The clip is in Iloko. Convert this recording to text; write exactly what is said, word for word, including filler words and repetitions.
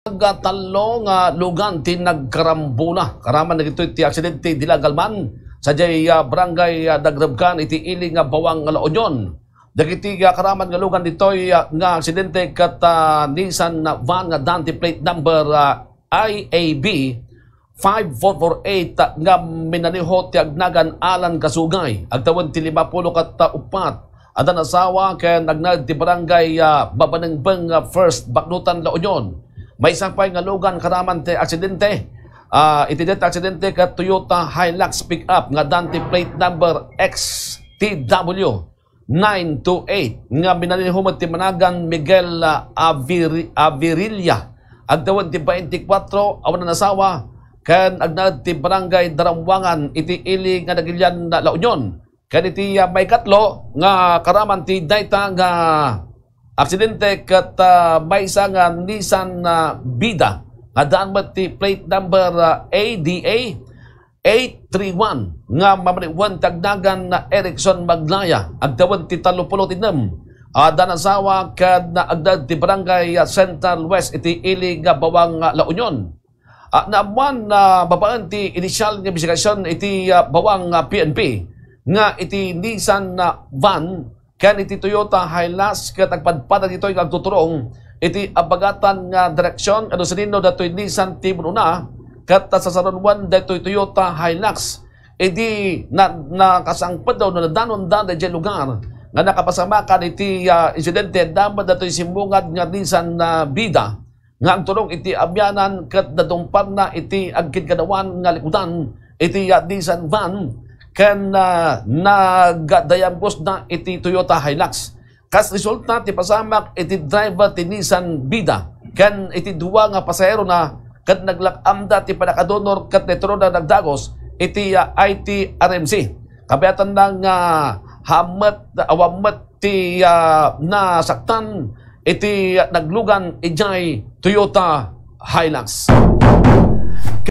Tallo nga lugan ti nagkarambula. Karaman dagitoy ti aksidente, Dilagalman, sadiay, ah, Barangay, ah, Dagrebkan iti ili nga Bawang nga La Union. Dagiti, ah, karaman nga lugan ditoy, ah, nga aksidente ket, ah, Nissan van nga addaan ti plate number, ah, I A B five four four eight nga minaniho ti agnagan Alan Kasugay, agtawen ti lima pulo ket uppat a danasawa ken agnaed ti barangay, ah, Babanengbeng, ah, First, Baknotan, La Union. Maysa pay nga lugan karaman ti aksidente. Ah, iti dayta aksidente ket Toyota Hilux pickup nga addaan ti plate number X T W nine two eight nga minaniho met ti managan Miguel, ah, Aviri-, Avirilla, agtawen ti baintikwatro a wanan asawa, ken agnaed ti barangay Darambuangan iti ili nga Dagilian, La Union. Ken iti, ah, maikatlo nga karaman ti dayta nga aksidente ket, ah, maysa nga Nissan, ah, Vida nga addaan met ti plate number, ah, A D A eight three one nga mamaniwen ti agnagan Erickson Maglaya, agtawen ti tallopulo ti nem a danasawa ken agnaed ti barangay Central West iti ili nga Bawang, ah, La Union. Ah, naammuan na babaen ti initial nga imbestigasyon iti, ah, Bawang, ah, P N P nga iti Nissan, ah, van ken iti Toyota Hilux ket agpadpada ditoy nga agtuturong iti abagatan nga direksyon, no sinino datoy Nissan ti immun-una ket sasarunoen daytoy Toyota Hilux. Idi na-, nakasangpet wenno nadanonda daydiay lugar nga nakapasamakan iti, ah, insidente, adda met datoy simmungad nga Nissan, ah, Vida nga agturong iti amianan ket nadungparna iti agkinkanawan nga likudan iti, ah, Nissan van ken, ah, nagdayambosna iti Toyota Hilux. Kas resulta ti pasamak iti driver ti Nissan Vida ken iti dua nga pasaherona ket naglak-amda ti pannakadunor ket naiturongda nagdagus iti, ah, I T R M C. Kabiatanna nga awan met, awan met ti, ah, nasaktan iti naglugan idiay Toyota Hilux.